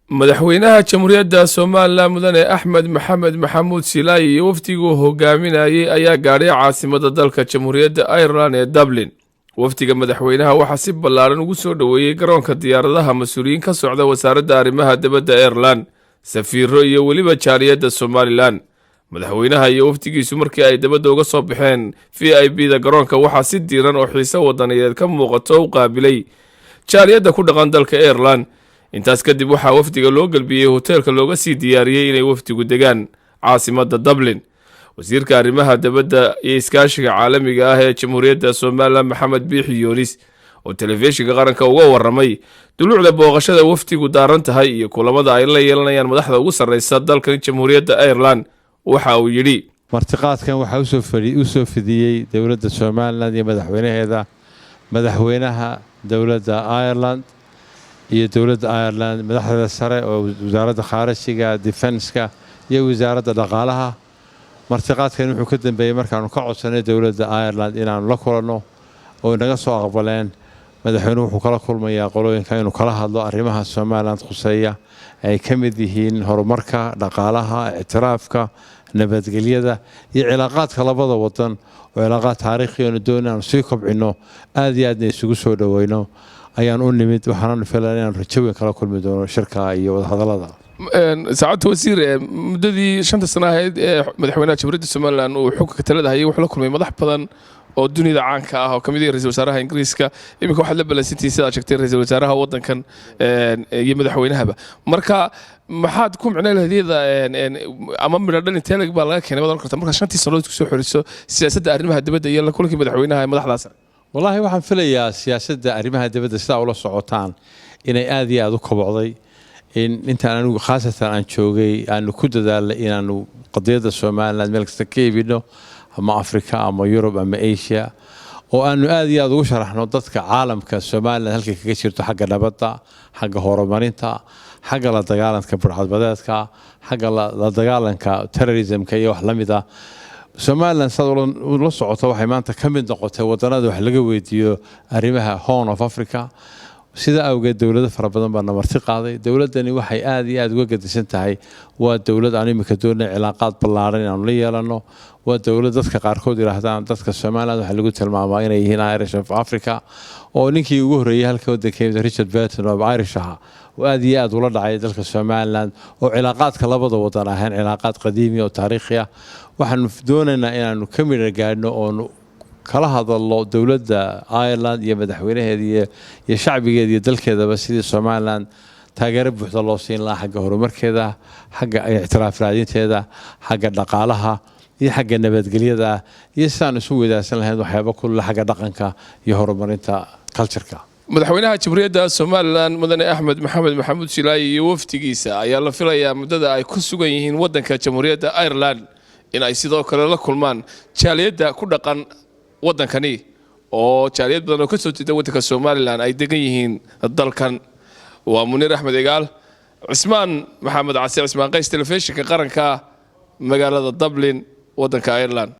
Madaxweynaha Jamhuuriyadda Somaliland, Mudane Axmed Maxamed Maxamuud Siilaayi, iyo wafdiguu hogaaminayay ayaa gaadhay caasimadda dalka Jamhuuriyadda Ireland ee Dublin. Wafdiga madaxweynaha waxaa si ballaaran ugu soo dhoweeyey garoonka diyaaradaha mas-uuliyiin ka socda Wasaaradda Arrimaha Dibadda Ireland, safiiro iyo weliba jaaliyadda Somaliland. Madaxweynaha iyo wafdigiisu markii ay dabadda uga soo baxeen VIP da garoonka, waxaa si diiran oo xiise wadaniyeed ka muuqato u qaabilay jaaliyadda ku dhaqan dalka Ireland. Intaas kadib waxaa wafdiga loo gelbiyey hoteelka looga sii diyaariyey inay wafdigu degaan caasimadda Dublin. Wasiirka Arrimaha Dibadda iyo Iskaashiga Caalamiga ah ee Jamhuuriyadda Somaliland, Maxamed Biixi Yoonis, oo Telefishinka Qaranka uga warramay dulucda booqashada wafdigu daaran tahay iyo kulamada ay la yeelanayaan madaxda ugu sarreysa dalkan Jamhuuriyadda Ireland, waxa uu yidhi: Martiqaadkan waxaa usoo fidiyey dowladda Somaliland iyo madaxweynaheeda, madaxweynaha dowladda Ireland iyo dowladda Ireland madaxdeeda sare oo wasaaradda khaarijiga, defence-ka iyo wasaaradda dhaqaalaha. Martiqaadkan wuxuu ka dambeeyey markaanu ka codsanay dowladda Ireland inaanu la kulanno oo inaga soo aqbaleen. Madaxweynuhu wuxuu kala kulmayaa qolooyinka inuu kala hadlo arrimaha Somaliland khuseeya, ay ka mid yihiin horumarka dhaqaalaha, ictiraafka, nabadgelyada iyo cilaaqaadka labada wadan, oo cilaaqaad taariikhi aanu doon inaanu sii kobcino, aad iyo aadna isugu soo dhoweyno ayaan u nimid. Waxaananu filan inaanu rajo weyn kala kulmi doono shirka iyo wadahadallada. Saacadda wasiir, muddadii 5-ta sano ahayd ee madaxweynaha Jamhuuriyadda Somaliland uu xukunka talada hayay, wuxuu la kulmay madax badan oo dunida caanka ah, oo kamid yahay ra-isul wasaaraha Ingiriiska. Iminka waxaad la ballansantihiin, sidaad sheegtay, ra-isul wasaaraha waddankan iyo madaxweynahaba. Marka maxaad ku micnay lahayd ama midho dhal intee le'eg baa laga keenay baad oran kartaa markaa 5-tii sannadood kusoo xoriso siyaasadda arrimaha dibadda iyo la kulankii madaxweynaha ee madaxdaa sare? Wallaahi, waxaan filayaa siyaasadda arrimaha dibadda sidaa ula socotaan inay aad iyo aada u kobocday in intaan anigu khaasatan aan joogay. Aanu ku dadaalnay inaanu qadiyadda Somaliland meel kasta ka iibino, ama Africa ama Yurub ama Asia, oo aanu aad iyo aada ugu sharaxno dadka caalamka Somaliland halkay kaga jirto xagga nabadda, xagga horumarinta, xagga la dagaalanka burcadbadeedka, xagga la dagaalanka terrorismka iyo wax la mid ah. Somaliland, saad ula socoto, waxay maanta ka mid noqotay wadanada wax laga weydiiyo arrimaha Horn of Africa. Sida awgeed dowlado fara badan baa na marti qaaday. Dowladdani waxay aad iyo aada uga gedisan tahay, waa dowlad aan imika doonay cilaaqaad ballaaran inaanu la yeelano. Waa dowlad dadka qaarkood yidhaahdaan, dadka Somaliland waxaa lagu tilmaamaa inay yihiin Irish of Africa, oo ninkii ugu horreeyey halka waddanka yimid, Richard Burton, oo Irish ahaa, oo aad iyo aad ula dhacay dalka Somaliland, oo cilaaqaadka labada wadan ahayn cilaaqaad qadiimi oo taariikhi ah. Waxaanu doonaynaa inaanu ka midha gaadhno oonu kala hadalno dowladda Ireland iyo madaxweynaheeda iyo shacbigeeda iyo dalkeedaba sidii Somaliland taageero buuxda loo siin lahaa xagga horumarkeeda, xagga ictiraaf raadinteeda, xagga dhaqaalaha iyo xagga nabadgelyada, iyo sidaan isu wadaagsan lahayn waxyaaba kulle xagga dhaqanka iyo horumarinta cultureka. Madaxweynaha Jamhuuriyadda Somaliland, Mudane Axmed Maxamed Maxamuud Silaayi, iyo wafdigiisa ayaa la filayaa muddada ay ku sugan yihiin waddanka Jamhuuriyadda Ireland in ay sidoo kale la kulmaan jaaliyadda ku dhaqan waddankani, oo jaaliyad badan oo ka soo jeeda waddanka Somaliland ay degan yihiin dalkan. Waa Muniir Axmed Egaal, Cismaan Maxamed Case, Cismaan Qays, Telefishinka Qaranka, magaalada Dublin, waddanka Ireland.